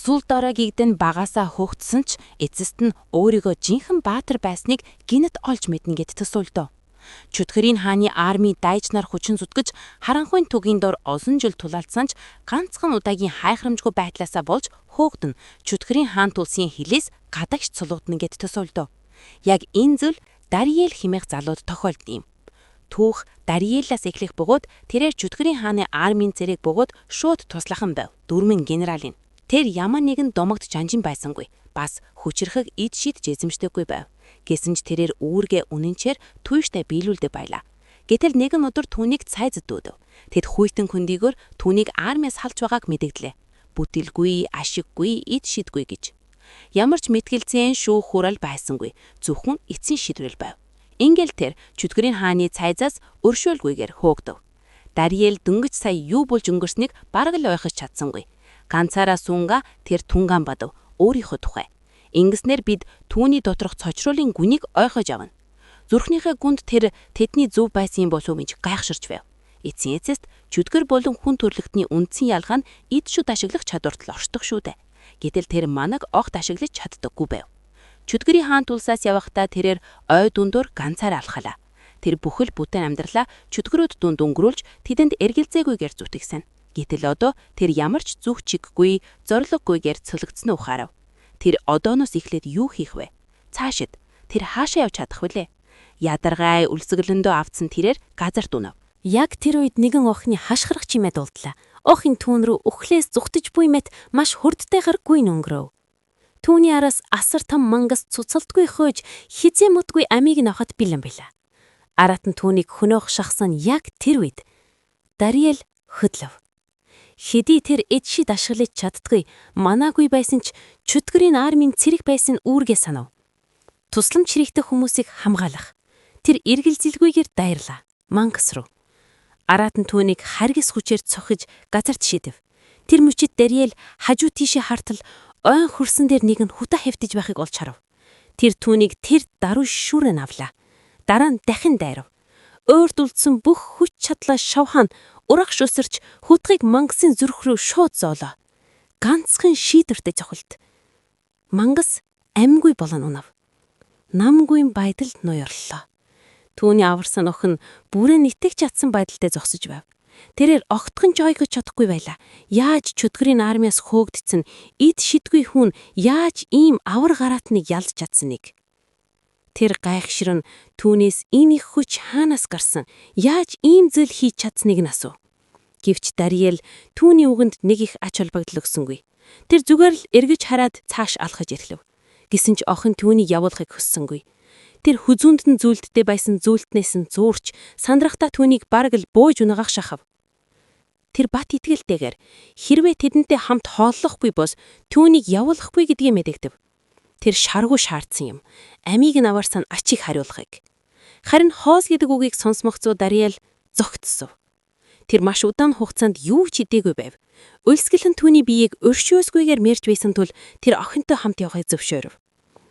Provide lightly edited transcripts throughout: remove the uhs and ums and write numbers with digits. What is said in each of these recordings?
Сүл дорой гэгдэн багаасаа хөөгдсөн ч эцэст нь өөрийгөө жинхэнэ баатар байсныг гэнэт олж мэднэ гэд төсөөлдөө. Чөтгөрийн хааны армийн дайчнаар хүчин зүтгэж харанхуйн түгийн дор олон жил тулаалдсан ч ганцхан удаагийн хайхрамжгүй байдлаасаа болж хөөгдөн чөтгөрийн хаан тулсын хилээс гадагш цулуудна гэд төсөөлдөө. Яг энэ зүйл Дариэл хэмээх залууд тохиолдсон юм. Түүх Дариэллаас эхлэх бөгөөд тэрээр чөтгөрийн хааны армийн цэрэг бөгөөд шууд туслахан байв. Дөрмөн генералын. Тэр ямар нэгэн домогт жанжин байсангүй. Бас хүчирхэг эд шид жезэмшдэггүй байв. Гэсэн ч тэрээр үүргээ үнэнчээр туйштай биелүүлдэг байлаа. Гэтэл нэгэн өдөр түүнийг цайз дүүдэв. Тэд хүйтэн хөндийгөөр түүнийг армиас халж байгааг мэдэгдлээ. Бүтэлгүй, ашиггүй, эд шидгүй гэж. Ямар ч мэтгэлцэн шүүх хурал байсангүй. Зөвхөн эцсийн шийдвэрэл байв. Ингээл тэр чөтгөрийн хааны цайзаас өршөөлгүйгээр хөөгдөв. Дариэл дөнгөж сая юу болж өнгөрснийг бараг л ойлгож чадсангүй. Ганцаараа суунга тэр тунгаан бадав өөрийнхөө тухай. Ингэснээр бид түүний доторх цочруулын гүнийг ойлгож авна. Зүрхнийхээ гүнд тэр тэдний зөв байсан юм болов уу гэж гайхширч байв. Эцсийн эцэст чөтгөр болон хүн төрлөختний үндсэн ялгаа нь эд шүд ашиглах чадварт л оршдог шүү дээ. Гэтэл тэр манаг огт ашиглаж чаддаггүй байв. Чөтгөрийн хаан тулсаас явахдаа тэрээр ой дундуур ганцаараа алхалаа. Тэр бүхэл бүтэн амьдралаа чөтгөрүүд дунд өнгөрүүлж тэдэнд эргэлзээгүйгээр зүтгэсэн. Гэтэл одоо тэр ямар ч зүг чиггүй, зорилгогүйгээр цөлөгдсөн ухаарав. Тэр одооноос эхлээд юу хийх вэ? Цаашид тэр хаашаа явж чадах вүлээ? Ядаргай өлсгөлөндөө автсан тэрээр газарт унав. Яг тэр үед нэгэн охины хашгирах чимээ дуулдлаа. Охин түүн рүү үхлээс зүхтэж буй мэт маш хурдтайгаар гүйн өнгөрөв. Түүний араас асар том мангас цуцалтгүй хөөж хизээ мөтгүй амийг нь авахад бэлэн байлаа. Араат нь түүнийг хөнөөх шахсан яг тэр үед Дариэл хөдлөв. Хэдий тэр эд шид ашиглаж чаддгүй, манаагүй байсан ч чөтгөрийн армийн цэрэг байсан үүргээ санав. Тусламж хэрэгтэй хүмүүсийг хамгаалах. Тэр эргэлзэлгүйгээр дайрлаа. Мангас руу. Араат нь түүнийг харгас хүчээр цохиж газарт шидэв. Тэр мөчид Дариэл хажуу тийшээ хартал ойн хөрсөн дээр нэгэн хүта хэвтэж байхыг олж харав. Тэр түүнийг тэр даруй шүүрэн авлаа. Дараа нь дахин дайрав. Өөрт үлдсэн бүх хүч чадлаа шавхаан урагш өсөрч хутгийг мангасын зүрх рүү шууд зоолоо. Ганцхан шийдвэртэй цохилт. Мангас амьгүй болон унав. Намгүй байдалд нуярлаа. Түүний аварсан охин бүрэн итгэж чадсан байдалтай зогсож байв. Тэрээр огтхон ч ойлгож чадахгүй байлаа. Яаж чөтгөрийн армиас хөөгдсөн эд шидгүй хүн яаж ийм авар гараатныг ялж чадсаныг. Тэр гайхширн түүнээс энэ их хүч хаанаас гарсан? Яаж ийм зүйл хийж чадсныг нь асуув. Гэвч Дариэл түүний үгэнд нэг их ач холбогдол өгсөнгүй. Тэр зүгээр л эргэж хараад цааш алхаж ирлэв. Гэсэн ч охин түүнийг явуулахыг хүссэнгүй. Тэр хүзүүнд нь зүйлдтэй байсан зүйлтнээс нь зуурч сандрахтаа түүнийг бараг л бууж унагаах шахав. Тэр бат итгэлтэйгээр хэрвээ тэдэнтэй хамт хооллохгүй бос түүнийг явуулахгүй гэдгийг мэдэгдэв. Тэр шаргуу шаардсан юм. Амийг нь аваарсан ачийг хариулахыг. Харин хоол гэдэг үгийг сонсмогцоо Дариэл зогтсов. Тэр маш удаан хугацаанд юу ч идээгүй байв. Өлсгөл нь түүний биеийг өршөөсгүйгээр мэрж байсан тул тэр охинтой хамт явахыг зөвшөөрөв.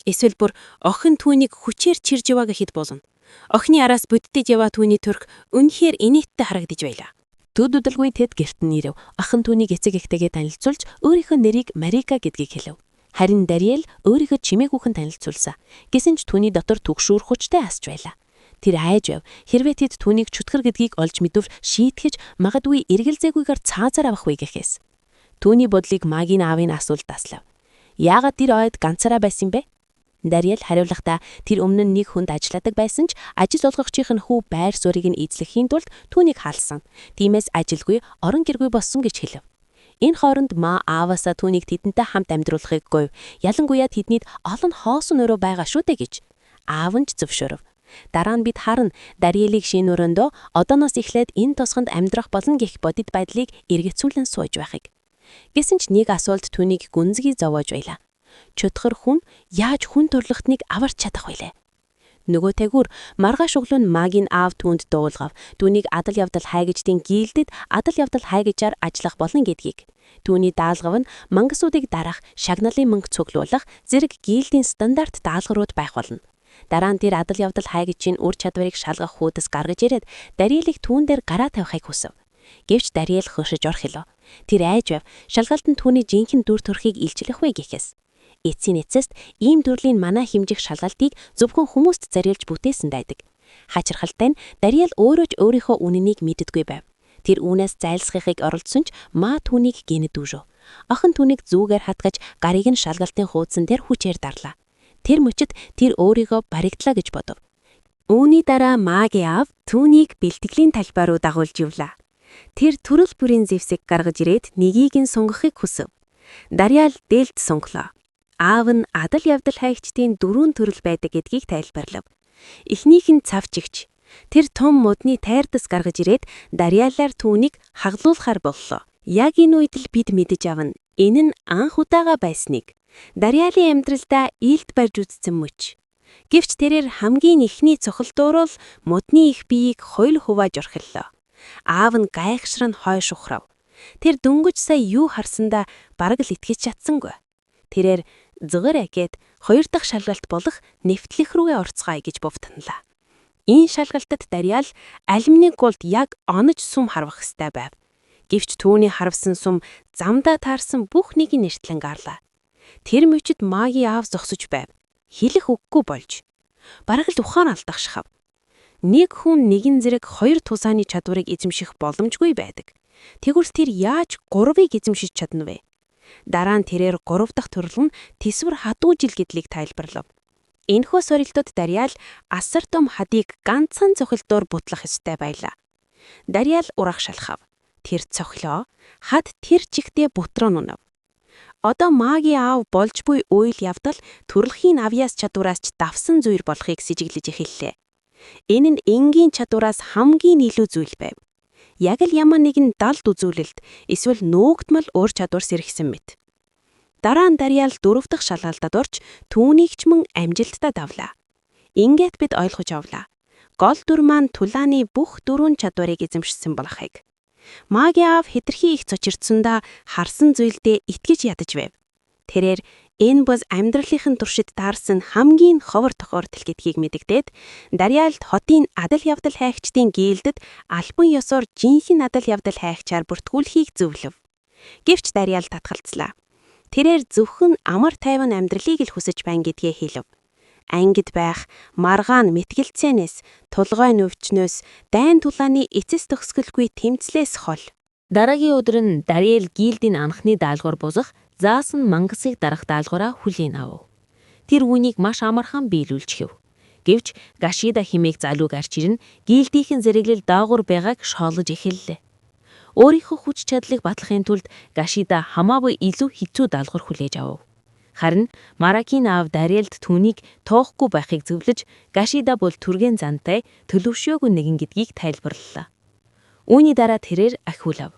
Эсвэл бүр охин түүнийг хүчээр чирж яваа гэхэд болно. Охины араас бүддэж яваа түүний төрх үнэхээр инээдтэй харагдаж байлаа. Төд удалгүй тэд гэрт нь ирэв. Охин түүнийг эцэг эхтэйгээ танилцуулж өөрийнхөө нэрийг Марика гэдгийг хэлв. Харин Дариэл өөрийнхөө чимээгүйхэн танилцуулсан. Гэсэн ч түүний дотор түгшүүр хүчтэй асч байлаа. Тэр айж байв. Хэрвээ тэд түүнийг чөтгөр гэдгийг олж мэдвэр шийтгэж магадгүй эргэлзээгүйгээр цаазаар авах вэ гэхээс. Түүний бодлыг Магийн аавын асуулт таслав. Яагаад тэр ойд ганцаараа байсан бэ? Дариэл хариулахдаа тэр өмнө нь нэг хүнд ажилладаг байсан ч ажил олгогчийн хүү байр суурийг нь эзлэхийн тулд түүнийг хаалсан. Тиймээс ажилгүй орон гэргүй болсон гэж хэлв. Энэ хооронд Ма ааваасаа түүнийг тэдэнтэй хамт амьдруулахыг говь. Ялангуяа тэднийд олон хоосон өрөө байгаа шүү дээ гэж. Аав нь ч зөвшөөрөв. Дараа нь бид харна Дариэлийг шинэ өрөөндөө одооноос эхлээд энэ тосгонд амьдрах болно гэх бодит байдлыг эргэцүүлэн сууж байхыг. Гэсэн ч нэг асуулт түүнийг гүнзгий зовоож байлаа. Чөтгөр хүн яаж хүн төрлөختнийг аварч чадах вүлээ? Нөгөө тэгүр маргааш өглөө нь Магийн аав түүнд дуулгав. Түүнийг адал явдал хайгчдын гилдэд адал явдал хайгчаар ажиллах болно гэдгийг. Түүний даалгав нь мангасуудыг дарах, шагналын мөнгө цуглуулах зэрэг гилдийн стандарт даалгаврууд байх болно. Дараа нь тэр адал явдал хайгчийн үр чадварыг шалгах хүйдэс гаргаж ирээд Дариэлийг түүн дээр гараа тавихыг хүсэв. Гэвч Дариэл хөршиж орхилоо. Тэр айж байв. Шалгалт нь түүний жинхэнэ дүр төрхийг илчлэх вэ гэхээс. Эцсийн эцэст ийм төрлийн манай хэмжих шалгалтыг зөвхөн хүмүүст зориулж бүтээсэн байдаг. Хачирхалтай нь Дариэл өөрөө ч өөрийнхөө үнэнийг мэддэггүй байв. Тэр үүнээс зайлсхихыг оролдсон ч Ма түүнийг гэнэт дүүжв. Охин түүнийг зүүгээр хатгаж гарыг нь шалгалтын хуудсан дээр хүчээр дарлаа. Тэр мөчид тэр өөрийгөө баригдлаа гэж бодов. Үүний дараа Магийн аав түүнийг бэлтгэлийн талбай руу дагуулж явлаа. Тэр төрөл бүрийн зэвсэг гаргаж ирээд нэгийг нь сонгохыг хүсэв. Дарьяал дээлд сонголоо. Аав нь адал явдал хайгчдын дөрвөн төрөл байдаг гэдгийг тайлбарлав. Эхнийх нь цавчигч. Тэр том модны тайрдас гаргаж ирээд Дарьяалаар түүнийг хаглуулахар боллоо. Яг энэ үед л бид мэдэж авна. Энэ нь анх удаага байсныг. Дарьяалын амьдралдаа илд барьж үзсэн мөч. Гэвч тэрээр хамгийн эхний цохилтуурал модны их биеийг хоёул хувааж орхиллоо. Аав нь гайхшран хойш ухрав. Тэр дөнгөж сая юу харсандаа бараг л итгэж чадсангүй. Тэрээр згэр гэд хоёр дахь шалгалт болох нэвтлэх рүүгээ орцгаая гэж бовтонлаа. Энэ шалгалтад Дарьяал алюминий гулд яг онож сүм харвах ёстой байв. Гэвч түүний харвсан сүм замдаа таарсан бүх нэг нэртлэн гарлаа. Тэр мөчид Магийн аав зогсож байв. Хэлэх үггүй болж. Бараг л ухаан алдах шахав. Нэг хүн нэгэн зэрэг хоёр тусааны чадварыг эзэмших боломжгүй байдаг. Тэгвэл тэр яаж гурвыг эзэмшиж чадна вэ? Дараа нь тэрээр гурав дахь төрөл нь тэсвэр хадуу жил гэдлийг тайлбарлав. Энэхүү сорилтод Дарьяал асар том хадыг ганцхан цохилдоор бутлах ёстой байлаа. Дарьяал урах шалхав. Тэр цохлоо. Хад тэр чигтээ бутрон унав. Одоо Магийн аав болж буй үйл явдал төрөлхийн авьяас чадвараас ч давсан зүйл болохыг сэжиглэж эхэллээ. Энэ нь энгийн чадвараас хамгийн илүү зүйл байв. Яг л ямар нэгэн далд үзүүлэлт эсвэл нөөгдмөл ур чадвар сэргсэн мэт. Дараа нь Дарьяал дөрөв дэх шалгалтад орж түүнийг ч мөн амжилттай давлаа. Ингээд бид ойлгож авлаа. Гол дүр маань тулааны бүх дөрвөн чадварыг эзэмшсэн болохыг. Магийн аав хэтэрхий их цочирдсондоо харсан зүйлдээ итгэж ядаж байв. Тэрээр энэ бол амьдралынхын туршид таарсан хамгийн ховор тохиолдол гэдгийг мэдэгдээд Дарьяалд хотын адал явдал хайгчдын гильдэд албан ёсоор жинхэнэ адал явдал хайгчаар бүртгүүлэхийг зөвлөв. Гэвч Дарьяал татгалзлаа. Тэрээр зөвхөн амар тайван амьдралыг л хүсэж байна гэдгээ хэлв. Ангид байх, маргаан мэтгэлцээнээс, тулгой нүвчнөөс, дайн тулааны эцэс төгсгөлгүй тэмцлээс хол. Дараагийн өдөр нь Дариэл гильдийн анхны даалгавар босох заасан мангасыг дарах даалгавраа хүлээн авав. Тэр үүнийг маш амархан биелүүлж хэв. Гэвч Гашида хэмээх залуу гарч ирэн гильдийнхэн зэрэглэл доогуур байгааг шоолож эхэллээ. Өөрийнхөө хүч чадлыг батлахын тулд Гашида хамаагүй илүү хэцүү даалгавар хүлээж авав. Харин Маракийн аав Дариэлд түүнийг тоохгүй байхыг зөвлөж Гашида бол түргэн зантай төлөвшөөгүй нэгэн гэдгийг тайлбарлалаа. Үүний дараа тэрээр ахиулав.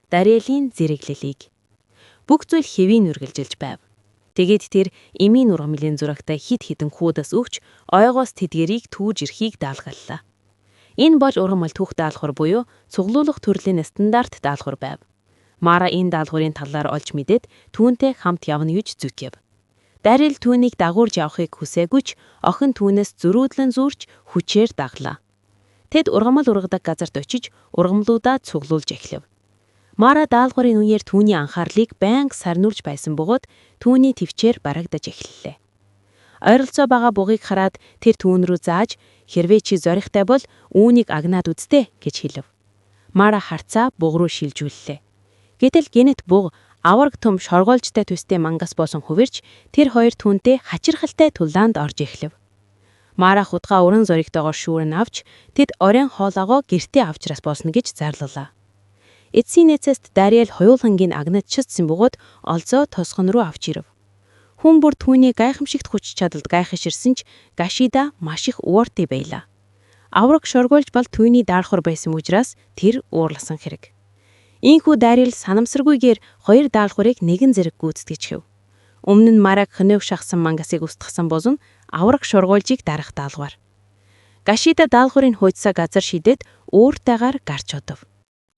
Дариэлийн зэрэглэлийг. Бүх зүйл хэвийн үргэлжилж байв. Тэгээд тэр эмийн ургамлын зурагтай хид хідэн хуудас өгч ойгоос тэдгэрийг түүж ирэхийг даалгаллаа. Энэ бол ургамал түүх даалгавар буюу цуглуулах төрлийн стандарт даалгавар байв. Мара энэ даалгаврын талаар олж мэдээд түүнтэй хамт явна гэж зүтгэв. Дарил түүнийг дагуурж явахыг хүсээгүй ч охин түүнээс зөрүүдлэн зүүрч хүчээр даглаа. Тэд ургамал ургадаг газарт очиж ургамлуудаа цуглуулж эхлэв. Мара даалгаврын үеэр түүний анхаарлыг байнга сарниулж байсан бөгөөд түүний төвчээр барагдаж эхэллээ. Ойролцоо байгаа бугыг хараад тэр түүн рүү зааж хэрвээ чи зоригтой бол үүнийг агнаад үздээ гэж хэлв. Мара харцаа буг руу шилжүүллээ. Гэтэл гэнэт буг аварга том шоргоолжтой төстэй мангас болсон хувирч тэр хоёр түүнтэй хачирхалтай тулаанд орж эхлэв. Мара хутгаа уран зоригтойгоор шүүрэн авч тэд оройн хоолоогоо гэртээ авчраас болно гэж зарлалаа. Эцсийн эцэст Дариэл хоёулангийн агнад чицсэн бөгөөд олзоо тосгон руу авч ирэв. Хүн бүр түүний гайхамшигт хүч чадалд гайхаширсан ч Гашида маш их ууртай байлаа. Авраг шоргоолж бол түүний даалгавар байсан учраас тэр уурласан хэрэг. Ийхүү Дариэл санамсаргүйгээр хоёр даалгаврыг нэгэн зэрэг гүйцэтгэж хэв. Өмнө нь Мараг хөнөөх шахсан мангасыг устгасан бозон авраг шоргоолжийг дарах даалгавар. Гашида даалгаврын хойцсоо газар шидээд ууртайгаар гарч одов.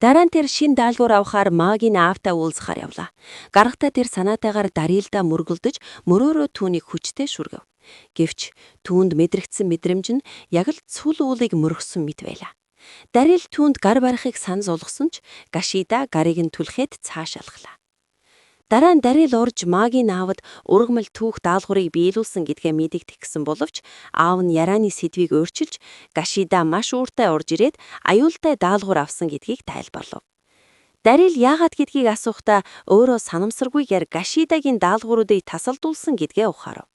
Дараа нь тэр шин даалгавар авахаар Магийн аавтай уулзахаар явлаа. Гарахтаа тэр санаатайгаар Дарилдаа мөргөлдөж мөрөөрөө түүнийг хүчтэй шүргэв. Гэвч түүнд мэдрэгдсэн мэдрэмж нь яг л цул уулыг мөргсөн мэт байлаа. Дарил түүнд гар барихыг санал болгосон ч Гашида гарыг нь түлхээд цааш алхлаа. Дараа нь Дарил орж Магийн аавд ургамал түүх даалгаврыг биелүүлсэн гэдгээ мэдэгдэх гэсэн боловч аав нь ярианы сэдвийг өөрчилж Гашида маш ууртай орж ирээд аюултай даалгавар авсан гэдгийг тайлбарлав. Дарил яагаад гэдгийг асуухдаа өөрөө санамсаргүйгээр Гашидагийн даалгавруудыг тасалдуулсан гэдгээ ухаарав.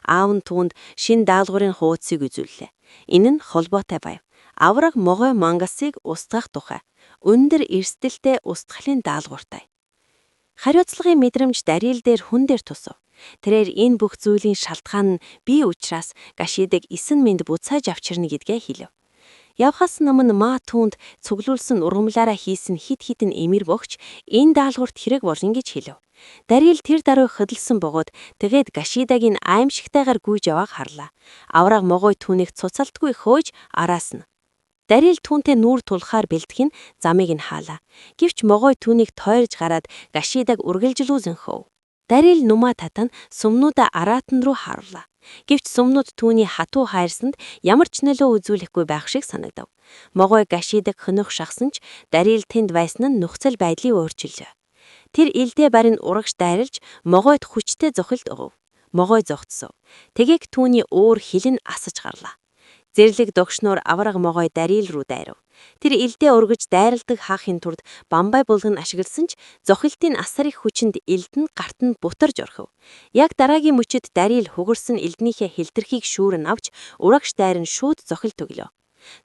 Аав нь түүнд шинэ даалгаврын хуудсыг үзүүллээ. Энэ нь холбоотой байв. Авраг могой мангасыг устгах тухай. Өндөр эрсдэлтэй устгалын даалгавартай. Хариуцлагын мэдрэмж Дарил дээр хүн дээр тусав. Тэрээр энэ бүх зүйлийн шалтгаан нь би учраас Гашидаг эсэн мэнд буцааж авчирна гэдгээ хэлэв. Явхаас өмнө Ма түүнд цуглуулсан ургамлаараа хийсэн хэд хэдэн эмэр бөгч энэ даалгаварт хэрэг болно гэж хэлэв. Дарил тэр даруй хөдөлсөн бөгөөд тэгээд Гашидагийн аимшигтайгаар гүйж явааг харлаа. Авраг могой түүнийг цуцалтгүй хөөж араас нь. Дарил түүнтэй нүүр тулахаар бэлтгэх нь замыг нь хаалаа. Гэвч могой түүнийг тойрж гараад Гашидаг үргэлжлүүлсэн хөв. Дарил нумаа татан сүмнүүдээ араатан руу харуулаа. Гэвч сүмнүүд түүний хатуу хайрсанд ямар ч нөлөө үзүүлэхгүй байх шиг санагдав. Могой Гашидаг хөнөөх шахсан ч Дарил тэнд байсан нь нөхцөл байдлыг өөрчиллөө. Тэр илдээ барин урагш дайралж могойд хүчтэй зохилт өгөв. Могой зогтсов. Тэгээг түүний өөр хил нь асаж гарлаа. Зэрлэг догшноор авраг могой Дарил руу дайрав. Тэр илдээ өргөж дайралдаг хаахын турд бамбай булган ашигласан ч зохилтын асар их хүчинд илд нь гарт нь бутарж орхив. Яг дараагийн мөчид Дарил хугарсан илднийхээ хилтерхийг шүүрэн авч урагш дайран шууд зохилт өглөө.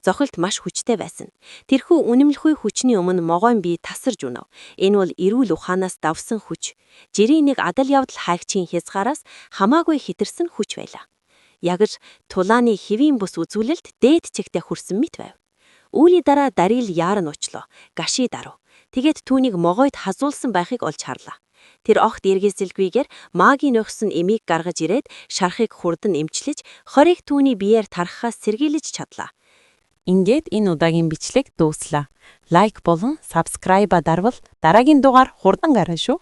Зохилт маш хүчтэй байсан. Тэрхүү үнэмлэхүй хүчний өмнө могойн бие тасарж унав. Энэ бол эрүүл ухаанаас давсан хүч. Жирийн нэг адал явдал хайгчийн хязгаараас хамаагүй хэтэрсэн хүч байлаа. Яг л тулааны хэвийн бус үзүүлэлт дээд чигтээ хүрсэн мэт байв. Үүний дараа Дарил яаран очлоо. Гаши даруй. Тэгээд түүнийг могойд хазуулсан байхыг олж харлаа. Тэр огт эргэлзэлгүйгээр магийн нөхсөн эмийг гаргаж ирээд шархыг хурдан эмчлэж, хориг түүний биеэр тархахаас сэргийлж чадлаа. Ингээд энэ удаагийн бичлэг дууслаа. Лайк болон subscribe дарвал дараагийн дугаар хурдан гарна шүү.